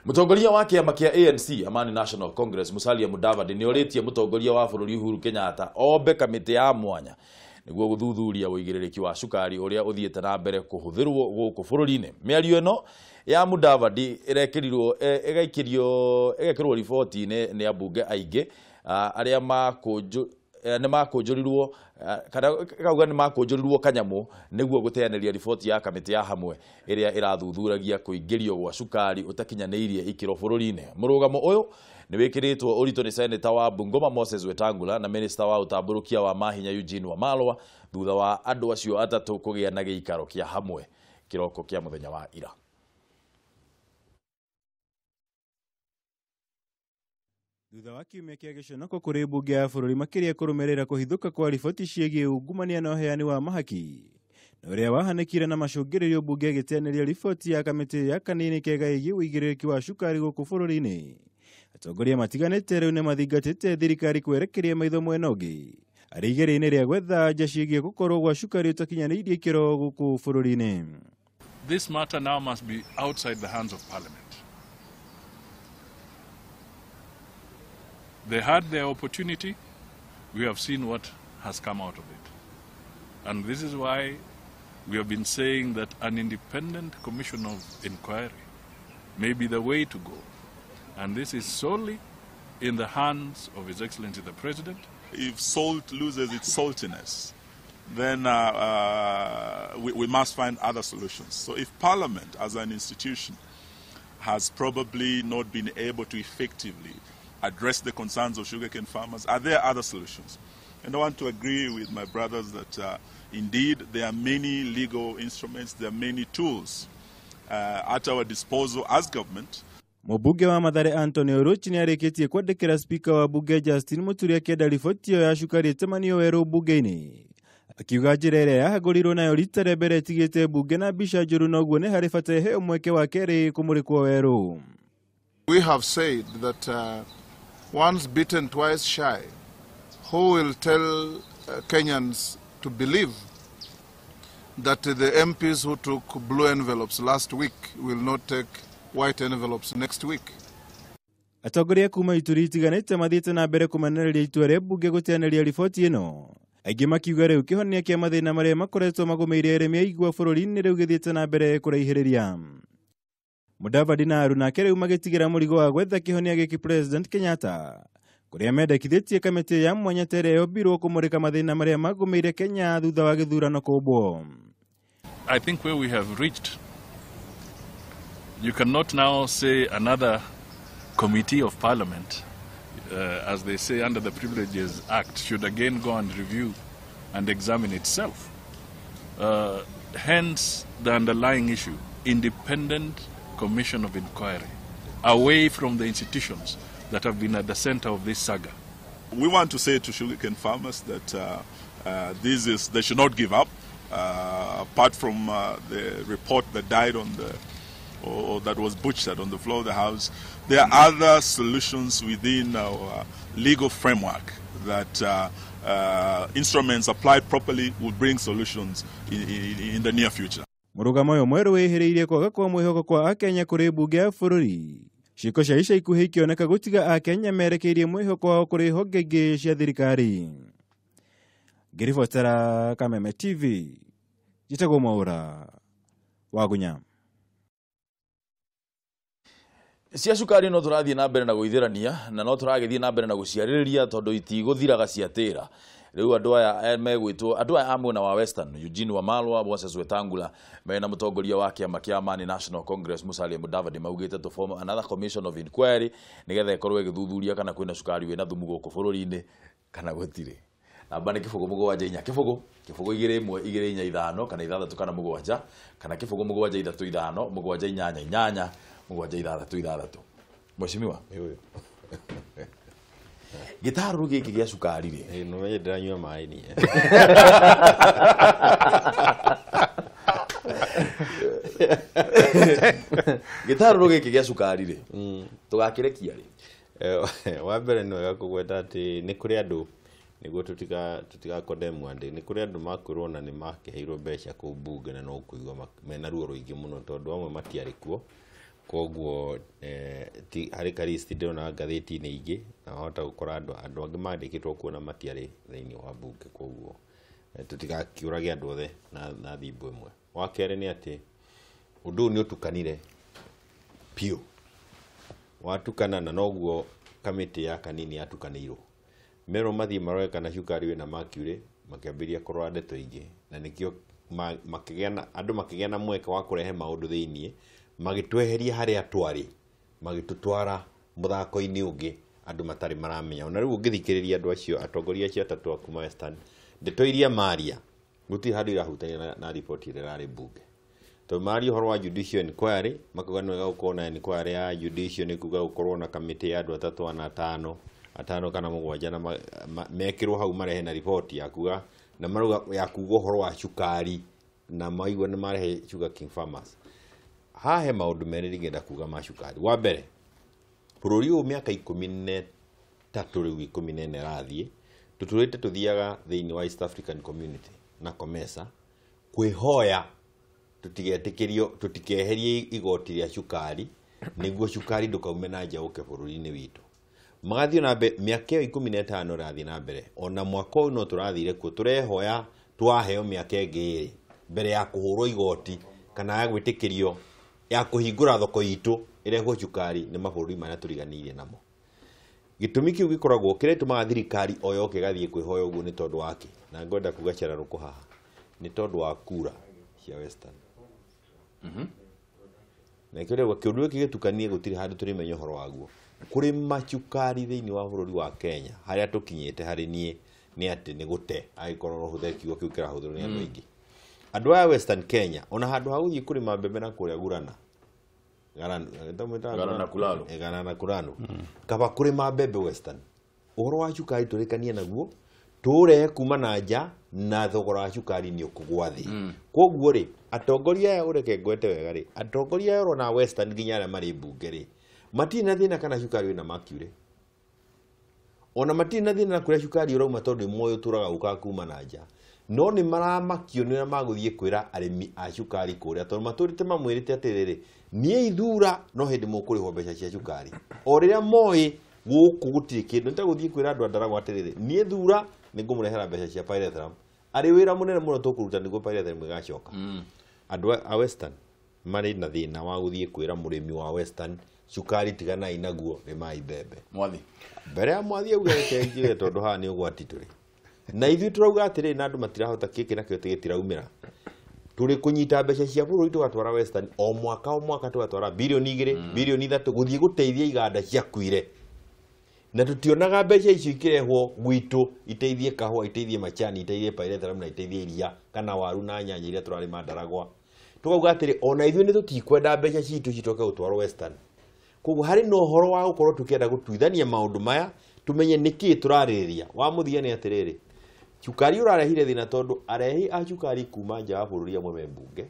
Mutongoria wa kĩama kĩa ANC Amani National Congress Musalia Mudavadi nĩ orĩtie mutongoria wa bũrũri Uhuru Kenyatta ombe kamĩtĩ ya mwanya nĩguo gũthuthuria ũigĩrĩrĩki wa cukari ũrĩa ũthiĩte na mbere kũhũthĩrwo gũkũ bũrũri-inĩ. Mĩario ĩno ya Mudavadi ĩrekĩrirwo ĩgaikĩrio ĩgekĩrwo riboti-inĩ nĩ ambunge aingĩ arĩa nĩ makũnjũrirwo kana ĩkauga nĩ makũnjũrirwo kanyamũ nĩguo gũteanĩria riboti ya kamĩtĩ ya hamwe ĩrĩa ĩrathuthuragia kũingĩrio gwa cukari ũtakinyanĩirie ikĩro bũrũri-inĩ. Mũrũgamo ũyũ nĩ wĩkĩrĩtwo ũritũ nĩ seneta wa Bungoma Moses Wetangula na minista wa ũtambũrũkia wa mahinya Eugene Wamalwa thutha wa andũ acio atatũ kũgĩa na gĩikaro kĩa hamwe kĩroko kĩa mũthenya wa ira. Thutha wa kiumia kĩa gĩconoko kũrĩ mbunge ya bũrũri makĩria kũrũmĩrĩra kũhithũka kwa riboti ciĩgiĩ ungumania na ũheani wa mahaki na ũrĩa wahanĩkire na macũngĩrĩrio mbunge ĩgĩteanĩria riboti ya kamĩtĩ ya kanini kega ĩgiĩ ũigĩrĩrĩki wa cukari gũkũ bũrũri-inĩ. Atongoria matiganĩte rĩu nĩmathingatĩte thirikari kwerekeria maitho mwena ũngĩ arĩ igeria-inĩ rĩa gwetha anja ciĩgiĩ gũkorwo gwa cukari ũtakinyanĩirie ikĩro gũkũ bũrũri-inĩ. This matter now must be outside the hands of Parliament. They had their opportunity. We have seen what has come out of it. And this is why we have been saying that an independent commission of inquiry may be the way to go. And this is solely in the hands of His Excellency the President. If salt loses its saltiness, then we must find other solutions. So if Parliament as an institution has probably not been able to effectively address the concerns of sugarcane farmers, are there other solutions? And I want to agree with my brothers that indeed there are many legal instruments, there are many tools at our disposal as government. Mũmbunge wa Mathare Anthony Orochi nĩarĩkĩtie kwandĩkĩra spika wa bunge Justin Muturi akĩenda riboti ĩyo ya cukari ĩtemanio werũ bunge-inĩ, akiuga njĩra ĩrĩa yahagũrirwo nayo rita rĩa mbere ĩtigĩte bunge na mbica njũru noguo nĩ harĩ bata ĩheo mweke wa kerĩ kũmũrĩkwo werũ. We have said that once bitten, twice shy. Who will tell Kenyans to believe that the MPs who took blue envelopes last week will not take white envelopes next week? Atongoria kuma ituri itiganĩte mathiĩte na mbere kũmenereria itua rĩa mbunge gũteanĩria riboti ĩno, aingĩ makiuga rĩu kĩhonia kĩa mathĩna marĩa makoretwo magũmĩire arĩmi a igwa bũrũri-inĩ rĩu gĩthiĩte na mbere kũraihĩrĩria. Mudavadi na Aru nake rĩu magĩtigĩra mũrigo wa gwetha kĩhonia gĩkĩ President Kenyatta kũrĩa mendekithĩtie kamĩtĩ ya mwanya ta ĩrĩa yombirwo kũmũrĩka mathĩna marĩa magũmĩire Kenya thutha wa gĩthurano kũmbwo. I think where we have reached, you cannot now say another committee of parliament, as they say under the Privileges Act, should again go and review and examine itself. Hence the underlying issue, independent commission of inquiry, away from the institutions that have been at the center of this saga. We want to say to sugarcane farmers that they should not give up. Apart from the report that died on the, or that was butchered on the floor of the House, there are other solutions within our legal framework that instruments applied properly will bring solutions in the near future. Mũrũgamo ũyũ mwerũ wĩhĩrĩirie kwaga kwa mwĩhoko kwa akenya kũrĩ mbunge ya bũrũri. Ciĩko cia ica ikuhĩ ikĩoneka gũtiga akenya merekeirie mwĩhoko wao kũrĩ honge ingĩ cia thirikari. Ngĩribotera Kameme TV, njĩtagwo Mwaũra Wagunya. Cia cukari no tũrathiĩ na mbere na gũithĩrania na no tũragĩthiĩ na mbere na gũciarĩrĩria tondũ itigũthiraga ciatĩra. Rĩu andũ aya megwĩtwo andũ aya a mwena wa Western, Eugene Wamalwa, Moses Wetangula mena mũtongoria wa kĩama kĩa Amani National Congress Musalia Mudavadi maugĩte to form another commission of inquiry nĩgetha ĩkorwo ĩgĩthuthuria kana kwĩna cukari wĩna thumu gũkũ bũrũri-inĩ kana gũtirĩ. Namba nĩ 0 7 4 0 0 2 1 2 4 5 kana 6 kana 7 kana 0 7 3 5 7 8 8 7 6 6. Mheshimiwa, gĩtarũrũ gĩkĩ gĩa cukari rĩ, no menye ndĩranyua maĩ niĩ. Gĩtarũrũ gĩkĩ gĩa cukari rĩ, tũgakĩrekia rĩ? Wa mbere nĩ wega kũgweta atĩ nĩ kũrĩ andũ, nĩguo tũtigakondemwo andĩ, nĩ kũrĩ andũ makwĩrwo na nĩ makĩheirwo mbeca kũu mbunge na no kũigua mena ruo rũingĩ mũno tondũ amwe matiarĩ kuo. Koguo harĩ karist ndĩrona ngathĩti-inĩ ingĩ na wahota gũkora andũ angĩ mandĩkĩtwo kuo na matiarĩ thĩinĩ wa mbunge. Koguo tũtigakĩũrage andũ othe na thimbo ĩmwe. Wa kerĩ nĩ atĩ ũndũ ũyũ nĩ ũtukanire biũ, watukana na noguo kamĩtĩ ya Kanini yatukanĩirwo. Merwo mathiĩ marore kana cukari wĩna mercury, makĩambĩrĩria kũrora ndeto ingĩ, na nĩkĩo makĩgĩa na andũ makĩgĩa na mweke wa kũrehe maũndũ thĩiniĩ, magĩtweheria harĩa twarĩ, magĩtũtwara mũthako-inĩ ũngĩ andũ matarĩ maramenya. Ona rĩu ũngĩthikĩrĩria andũ acio, atongoria acio atatũ a kuma Western, ndeto iria maria gũtirĩ handũ irahutania na riboti ĩrĩa ĩrarĩ mbunge. Tondũ maria ũhoro wa judicial inquiry, makauga nĩ wega gũkorwo na inquiry ya judicial, nĩ kuga gũkorwo na kamĩtĩ ya andũ atatũ ana atano kana mũgwanja, na mekĩrwo hau marehe na riboti ya kuga na marauga ya kuga ũhoro wa cukari, na maigua nĩ marehe Sugar King Farmers. Haha he maũndũ merĩ ndingĩenda kuga ma cukari. Wa mbere, bũrũri ũyũ mĩaka 13 rĩu 14 ĩrathiĩ, tũtũrĩte tũthiaga thĩinĩ wa East African Community na COMESA kwĩhoya tũtigetĩkĩrio, tũtikeherie igoti rĩa cukari nĩguo cukari ndũkaume na nja ũke bũrũri-inĩ witũ. Magathiĩ na mbere mĩaka ĩyo 15 ĩrathiĩ na mbere, ona mwaka ũyũ no tũrathire kuo tũrehoya twaheo mĩaka ĩngĩ ĩrĩ mbere ya kũhũrwo igoti kana ya gwĩtĩkĩrio ya kũhingũra thoko itũ ĩrehwo cukari nĩ mabũrũri marĩa tũriganĩirie namo. Gĩtũmi kĩu gĩkoragwo kĩrĩa gĩtũmaga thirikari o yoke ĩgathiĩ kwĩhoya ũguo nĩ tondũ wa kĩ? Na ngwenda kuga cararũkũ haha, nĩ tondũ wa kura cia Western. Na kĩrĩa kĩũndũ gĩkĩ gĩtukanie gũtirĩ handũ tũrĩmenya ũhoro waguo. Kũrĩma cukari thĩinĩ wa bũrũri wa Kenya harĩa tũkinyĩte harĩ niĩ nĩ atĩ nĩ gũte, angĩkorwo no hũthĩre kiugo kĩu kĩrahũthĩrwo nĩ andũ aingĩ. Andũ aya Western Kenya ona handũ ha gũthiĩ kũrĩma mbembe na kũrĩa Gurana, Garana Kulalo, kaba kũrĩma mbembe Western, ũhoro wa cukari tũrĩkanie naguo tũrehe kuma na nja na thogora wa cukari nĩ ũkũgwa thĩ. Koguo rĩ, atongoria aya ũreke ngwete wega rĩ, atongoria aya ũrona Western nginya arĩa marĩ mbunge rĩ, matirĩ na thĩna kana cukari wĩna mercury, ona matirĩ na thĩna na kũrĩa cukari ũrauma tondũ moĩ ũtũraga ũkaga kuma na nja, no nĩ maramakio nĩ ũrĩa magũthiĩ kwĩra arĩmi a cukari kũrĩa, tondũ matũrĩte mamwĩrĩte atĩrĩrĩ, niĩ ithura no hĩndĩ mũkũrĩhwo mbeca cia cukari. O rĩrĩa moĩ gũkũ gũtirĩ kĩndũ, nĩ ta gũthiĩ kwĩra andũ a Ndaragwa atĩrĩrĩ, niĩ thura nĩ ngũmũrehera mbeca cia pyrethrum, arĩ wĩra mũnene mũno tũkũruta nĩguo pyrethrum ĩgacoka. Andũ a Western marĩ na thĩna wa gũthiĩ kwĩra mũrĩmi wa Western cukari tiganai naguo rĩmai mbembe. Mwathi mbere ya mwathi auge reke njuge tondũ haha nĩ ũgwati tũrĩ na ithuĩ tũrauga atĩrĩrĩ, na andũ matirahota kĩkĩ nakĩo gĩtiraumĩra. Tũrĩ kũnyita mbeca cia bũrũri tũgatwara Western o mwaka tũgatwara birioni 2 birioni 3 gũthiĩ gũteithia iganda ciakuire, na tũtionaga mbeca icio ikĩrehwo gwitũ iteithie kahũa, iteithie macani, iteithie pyrethrum na iteithie iria kana waru na nyanya iria tũrarĩma Ndaragwa. Tũkauga atĩrĩ, ona ithuĩ nĩ tũtikwenda mbeca citũ citoke gũtwarwo Western. Koguo harĩ na ũhoro wa gũkorwo tũkĩenda gũtuithania maũndũ maya tũmenye nĩkĩĩ tũrarĩrĩria. Wa mũthia nĩ atĩrĩrĩ, cukari ũrarehire thĩna tondũ arehi a cukari kuma nja wa bũrũri amwe me mbunge,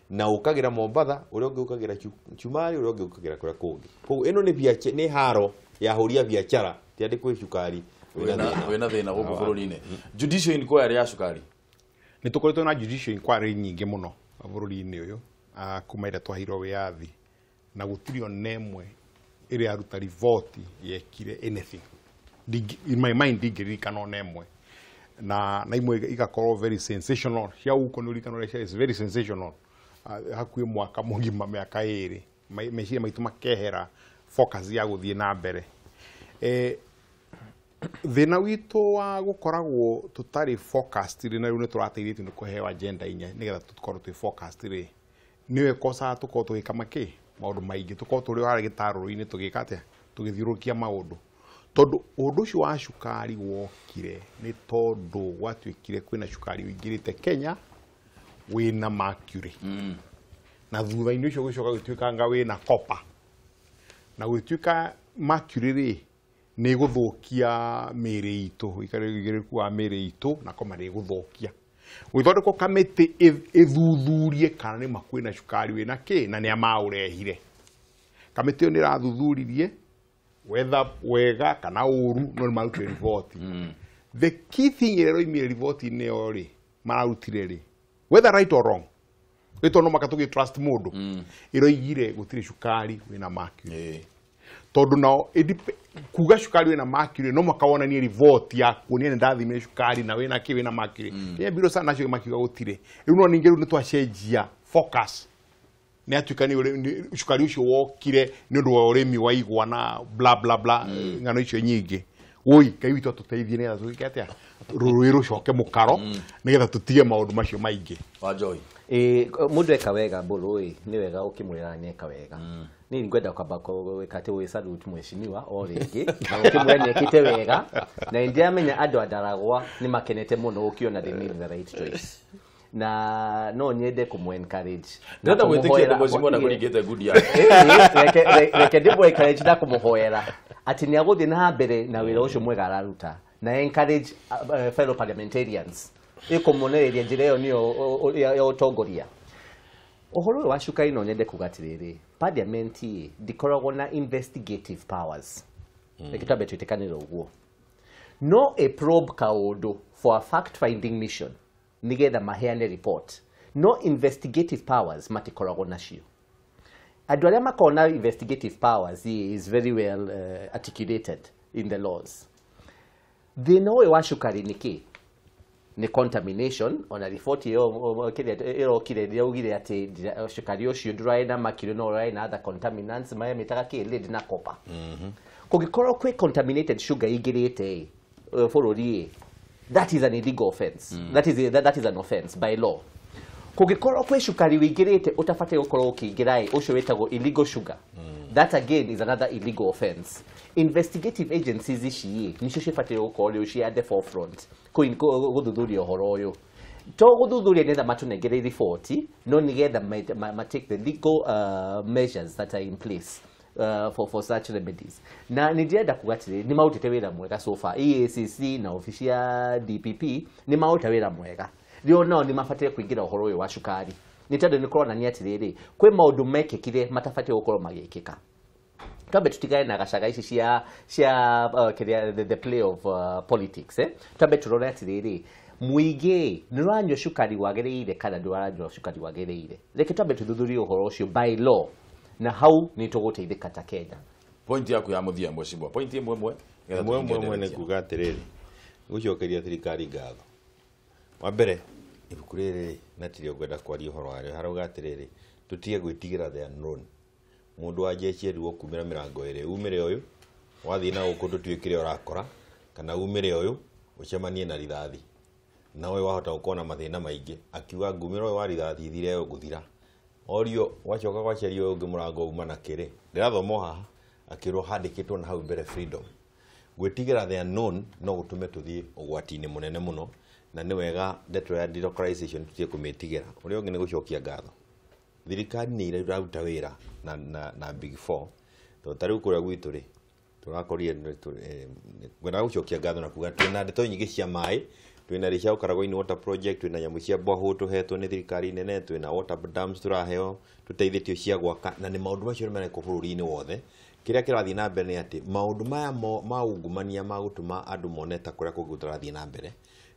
na ũkagĩra Mombatha, ũrĩa ũngĩ ũkagĩra Chumari, ũrĩa ũngĩ ũkagĩra kũrĩa kũngĩ. Koguo ĩno nĩ haro ya hũria biacara, ti atĩ kwĩ cukari wĩna thĩna gũkũ bũrũri-inĩ. Judicial inquiry ya cukari, nĩ tũkoretwo na judicial inquiry nyingĩ mũno bũrũri-inĩ ũyũ kuma ĩrĩa twaheirwo wĩyathi, na gũtirĩ ona ĩmwe ĩrĩa yaruta riboti yekire anything. In my mind ndingĩririkana ona ĩmwe, na imwe igakorwo very sensational cia uko nĩ ũririkana ũrĩa is very sensational, hakuhĩ mwaka mũgima mĩaka ĩrĩ meciria maitũ makehera focus ya gũthiĩ na mbere. Thĩna witũ wa gũkoragwo tũtarĩ focused rĩ, na rĩu nĩ tũrateithĩtio nĩ kũheo agenda inya nĩgetha tũkorwo twĩ focused rĩ, nĩyo ĩkosaga tũkorwo tũgĩka makĩ maũndũ maingĩ, tũkorwo tũrĩ harĩa gĩtarũrũ-inĩ tũgĩka atĩa, tũgĩthiũrũrũkia maũndũ. Tondũ ũndũ ũcio wa cukari wokire nĩ tondũ gwatuĩkire kwĩna cukari ũingĩrĩte Kenya wĩna mercury, na thutha-inĩ ũcio gũcoka gũtuĩka anga wĩna copper, na gũtuĩka mercury rĩ nĩ ĩgũthũkia mĩĩrĩ itũ, ũikarĩku wa mĩĩrĩ itũ, na koma nĩ ĩgũthũkia. Gũgĩthondekwo kamĩtĩ ĩthuthurie kana nĩ ma kwĩna cukari wĩna kĩ na nĩa maũrehire. Kamĩtĩ ĩyo nĩ ĩrathuthuririe whether wega kana ũru, no nĩ marutire riboti. The key thing ĩrĩa ĩroimire riboti-inĩ ĩyo rĩ, mararutire rĩ, whether right or wrong, Ito no maka tũgĩ trust mũndũ. Ĩroigire gũtirĩ cukari wĩna mercury. Tondũ nao kuga cukari wĩna mercury no maka wonanie report ya kuonia nĩ ndathimire cukari na wĩna kĩ wĩna mercury. Kenya Bureau sana nacio makiuga gũtirĩ. Rĩu no ningĩ rĩu nĩ twacenjia focus. Nĩ atuĩka nĩ cukari ũcio wokire nĩ ũndũ wa ũrĩmi wa igwa na bla bla bla ng'ano icio nyingĩ. Woi Ngai witũ atũteithie nĩgetha tũgĩke atĩa rũrũĩ rũcoke mũkaro nĩgetha tũtige maũndũ macio maingĩ. Wanjohi. Mũndũ eka wega mbũrũ ĩ nĩ wega ũkĩmwĩra nĩ eka wega. Niĩ ngwenda kwamba gwĩka atĩ gwĩ salute mheshimiwa o rĩngĩ na ũkĩmwĩra nĩ ekĩte wega na nĩ ndĩramenya andũ a Ndaragwa nĩ makenete mũno ũkĩona they made the right choice. Na no nyende kũmũ encourage. Ndĩrenda gwĩtĩkia atĩ mheshimiwa ndakũringĩte ngundi yake. Reke ndĩmũ encourage na kũmũhoera atĩ nĩ agũthiĩ na mbere na wĩra ũcio mwega araruta na encourage fellow parliamentarians ĩkũmonereria njĩra ĩyo nĩyo ya ũtongoria. Ũhoro ũyũ wa cukari no nyende kuga atĩrĩrĩ, parliament ĩ ndĩkoragwo na investigative powers. Reke twambe twĩtĩkanĩre ũguo. No ĩ probe kaũndũ for a fact finding mission nĩgetha maheane report. No investigative powers matikoragwo nacio. Andũ arĩa makoragwo na investigative powers is very well articulated in the laws. Thĩna ũyũ wa cukari nĩ kĩ? Nĩ contamination. Ona riboti ĩyo kĩrĩa ĩrokire ĩraugire atĩ cukari ũcio ndũrarĩ na mercury no ũrarĩ na other contaminants marĩa metaga kĩ lead na copper. Kũngĩkorwo kwĩ contaminated sugar ingĩrĩte bũrũri ĩ, that is an illegal offense. That is an offense by law. Kũngĩkorwo kwĩ cukari wĩingĩrĩte ũtabatiĩ gũkorwo ũkĩingĩra ĩ, ũcio wĩtagwo illegal sugar. That again is another illegal offense. Investigative agencies ici ĩ nicio cibatiĩ gũkorwo rĩu ci at the forefront gũthuthuria ũhoro ũyũ. To gũthuthuria nĩgetha matũnengere riboti, no nĩgetha ma take the legal measures that are in place for such remedies. Na nĩ ndĩrenda kuga atĩrĩrĩ, nĩ marutĩte wĩra mwega so far. EACC na obici ya DPP nĩ maruta wĩra mwega. Rĩu nao nĩ mabatiĩ kũingĩra ũhoro ũyũ wa cukari. Nĩ tondũ nĩ kũronania atĩrĩrĩ, kwĩ maũndũ mekĩkire matabatiĩ gũkorwo magĩkĩka. Twambe tutigane na gacaga ici cia kĩrĩa the play of politics. Twambe tũrore atĩrĩrĩ, mũingĩ nĩ ũranyua cukari wagĩrĩire kana ndũranyua cukari wagĩrĩire. Reke twambe tũthuthurie ũhoro ũcio by law na hau nĩ tũgũteithĩka ta Kenya. Point yaku ya mũthia mheshimiwa, point ĩmwe ĩmwe. Ĩmwe nĩ kuga atĩrĩrĩ, gũcokeria thirikari ngatho. Wa mbere ibuku rĩrĩ na tirio ngwenda kwaria ũhoro warĩo, harauga atĩrĩrĩ, tũtige gwĩtigĩra the unknown. Mũndũ wa jeshi erirwo kumĩra mĩrango ĩrĩ, umĩre ũyũ wathiĩ na gũkũ ndũtuĩ kĩrĩa ũrakora, kana umĩre ũyũ ũcemanie na rithathi na ũyũ wahota gũkorwo na mathĩna maingĩ. Akiuga ngumĩra ũyũ wa rithathi thire gũthira, orio wacoka gwacaria ũyũ ũngĩ mũrango uma na kĩrĩ, ndĩrathoma haha akĩrwo handĩkĩtwo na hau mbere freedom. Gwĩtigĩra the unknown no gũtũme tũthiĩ ũgwati-inĩ mũnene mũno, na nĩ wega ndeto ya democratization tũtige kũmĩtigĩra. Ũrĩa ũngĩ nĩ gũcokia ngatho, thirikari nĩ iraruta wĩra na Big Four, tondũ ta rĩu kũrĩa gwitũ rĩ tũrakorire ngwenda gũcokia ngatho na kuga twĩna ndeto nyingĩ cia maĩ, twĩna Rĩcaũ Karagũinĩ water project, twĩna nyamũ cia borehole tũhetwo nĩ thirikari nene, twĩna water dams tũraheo tũteithĩtio cia gwaka, na nĩ maũndũ macio nĩ marekwo bũrũri-inĩ wothe. Kĩrĩa kĩrathiĩ na mbere nĩ atĩ maũndũ maya ma ungumania ma gũtũma andũ mone ta kũrĩa kũngĩ gũtarathiĩ na mbere,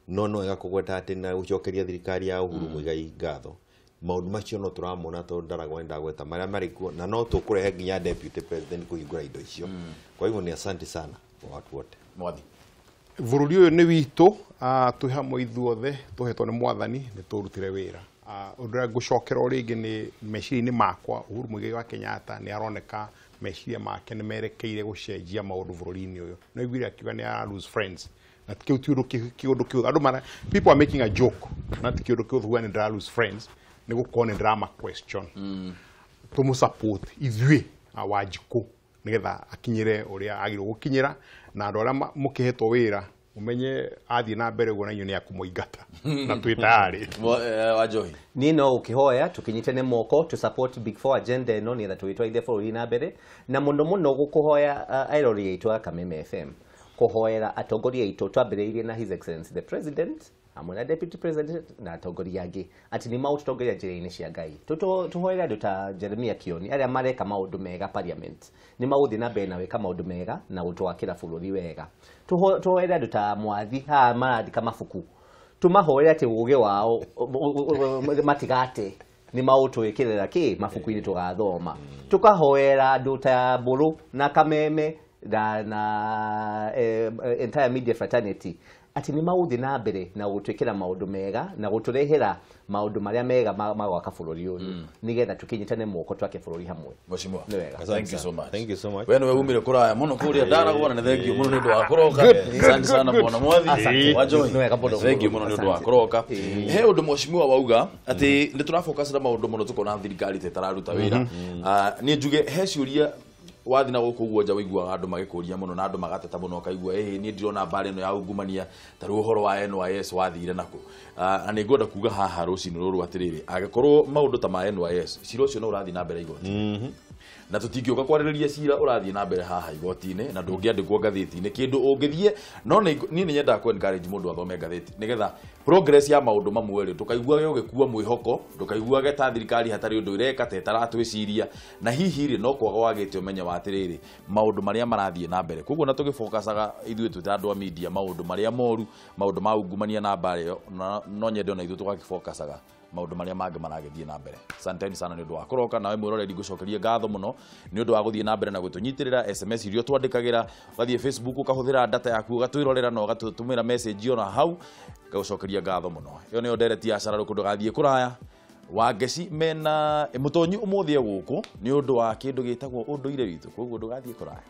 no no wega kũgweta atĩ na gũcokeria thirikari ya Uhuru Muigai ngatho, maũndũ macio no tũramona tondũ Ndaragwa nĩ ndagweta marĩa marĩ kuo, na no tũkũrehe nginya deputy president kũhingũra indo icio. Kwa hivyo ni asante sana kwa watu wote. Mwathi. Bũrũri ũyũ nĩ witũ, twĩ hamwe ithuothe, tũhetwo nĩ mwathani, nĩ tũrutire wĩra. Ũndũ ũrĩa ngũcokera o rĩngĩ nĩ meciria-inĩ makwa, Uhuru Muigai wa Kenyatta nĩ aroneka meciria make nĩ merekeire gũcenjia maũndũ bũrũri-inĩ ũyũ. No iguire akiuga nĩ ara lose friends. Na ti kĩu ti ũndũ kĩũthũ. Andũ mara, people are making a joke. Na ti kĩũndũ kĩũthũ kuga nĩ ndĩra lose friends, nĩ gũkorwo nĩ ndĩrama question. Tũmũ support ithuĩ a Wanjikũ nĩgetha akinyĩre ũrĩa agĩrĩirwo gũkinyĩra, na andũ arĩa mũkĩhetwo wĩra umenye athiĩ na mbere ũguo na inyuĩ nĩ akũmũingata na twĩ tayarĩ. Wanjohi. Niĩ no gũkĩhoya tũkĩnyitane moko to support Big Four agenda ĩno nĩgetha tũgĩtwarithie bũrũri na mbere, na mũno mũno gũkũhoya airori aitũ a Kameme FM kũhoera atongoria aitũ, twambĩrĩirie na His Excellency the President hamwe na Deputy President na atongoria angĩ atĩ nĩ maũtũtongoria njĩra-inĩ cia Ngai. Tũhoere andũ ta Jeremiah Kioni arĩa mareka maũndũ mega parliament, nĩ magũthiĩ na mbere na gwĩka maũndũ mega na gũtwakĩra bũrũri wega. Tũhoere andũ ta Mwathi haha marandĩka mabuku, tũmahoere atĩ ũgĩ wao matigate, Nĩ maũtwĩkĩrĩra kĩ mabuku-inĩ tũgathoma. Tũkahoera andũ ta Mbũrũ na Kameme na entire media fraternity atĩ nĩ magũthiĩ na mbere na gũtwĩkĩra maũndũ mega na gũtũrehera maũndũ marĩa mega ma gwaka bũrũri ũyũ, nĩgetha tũkĩnyitane moko twake bũrũri hamwe. Mheshimiwa, Nĩ wega. thank you so much. Thank you so much. We nĩwe umire kũraya mũno kũrĩa ndaragwo, na nĩ thank you mũno nĩ ũndũ wa kũroka. Asante sana, bwana Mwathi. Asante. Wanjohi. Nĩ wega mũno. Thank you mũno nĩ ũndũ wa Asante. kũroka. He ũndũ mheshimiwa wauga atĩ nĩ tũrafocus na maũndũ mũno, tũkona thirikari ta ĩtararuta wĩra. Niĩ njuge he ciũria wathi na gũkũ ũguo nja ũiguaga andũ magĩkũria mũno na andũ magateta mũno, ũkaigua ĩhĩ niĩ ndirona mbara ĩno ya ungumania, ta rĩu ũhoro wa NYS wathire nakũ? Na nĩ ngwenda kuga haha rũcinĩ rũrũ atĩrĩrĩ, angĩkorwo maũndũ ta ma NYS, cira ũcio no ũrathiĩ na mbere igoti, na tũtingĩũka kwarĩrĩria cira ũrathiĩ na mbere haha igoti-inĩ na ndũngĩandĩkwo ngathĩti-inĩ kĩndũ ũngĩthiĩ, no niĩ nĩ nyendaga kũ encourage mũndũ athome ngathĩti nĩgetha progress ya maũndũ mamwe rĩ, ndũkaiguage ũgĩkua mwĩhoko, ndũkaiguage ta thirikari hatarĩ ũndũ ĩreka, ta ĩtaratwĩciria, na hihi rĩ, no kwaga wagĩte ũmenyo wa atĩrĩrĩ maũndũ marĩa marathiĩ na mbere. Koguo na tũgĩfokacaga ithuĩ twĩ ta andũ a media maũndũ marĩa moru, maũndũ ma ungumania na mbara ĩyo, na no nyende ona ithuĩ tũgagĩfokacaga maũndũ marĩa mangĩ maragĩthiĩ na mbere. Asanteni sana nĩ ũndũ wa kũroka. Nawe mwĩroreri, ngũcokerie ngatho mũno nĩ ũndũ wa gũthiĩ na mbere na gũtũnyitĩrĩra SMS iria twandĩkagĩra, ũgathiĩ Facebook ũkahũthĩra data yaku ũgatwĩrorera na ũgatũtũmĩra message ona hau, ngagũcokeria ngatho mũno. Ĩyo nĩyo ndereti ya Cararũkũ. Ndũgathiĩ kũraya, Wangeci mena mũtonyi ũmũthĩ e gũkũ nĩ ũndũ wa kĩndũ gĩtagwo ũndũire witũ, koguo ndũgathiĩ kũraya.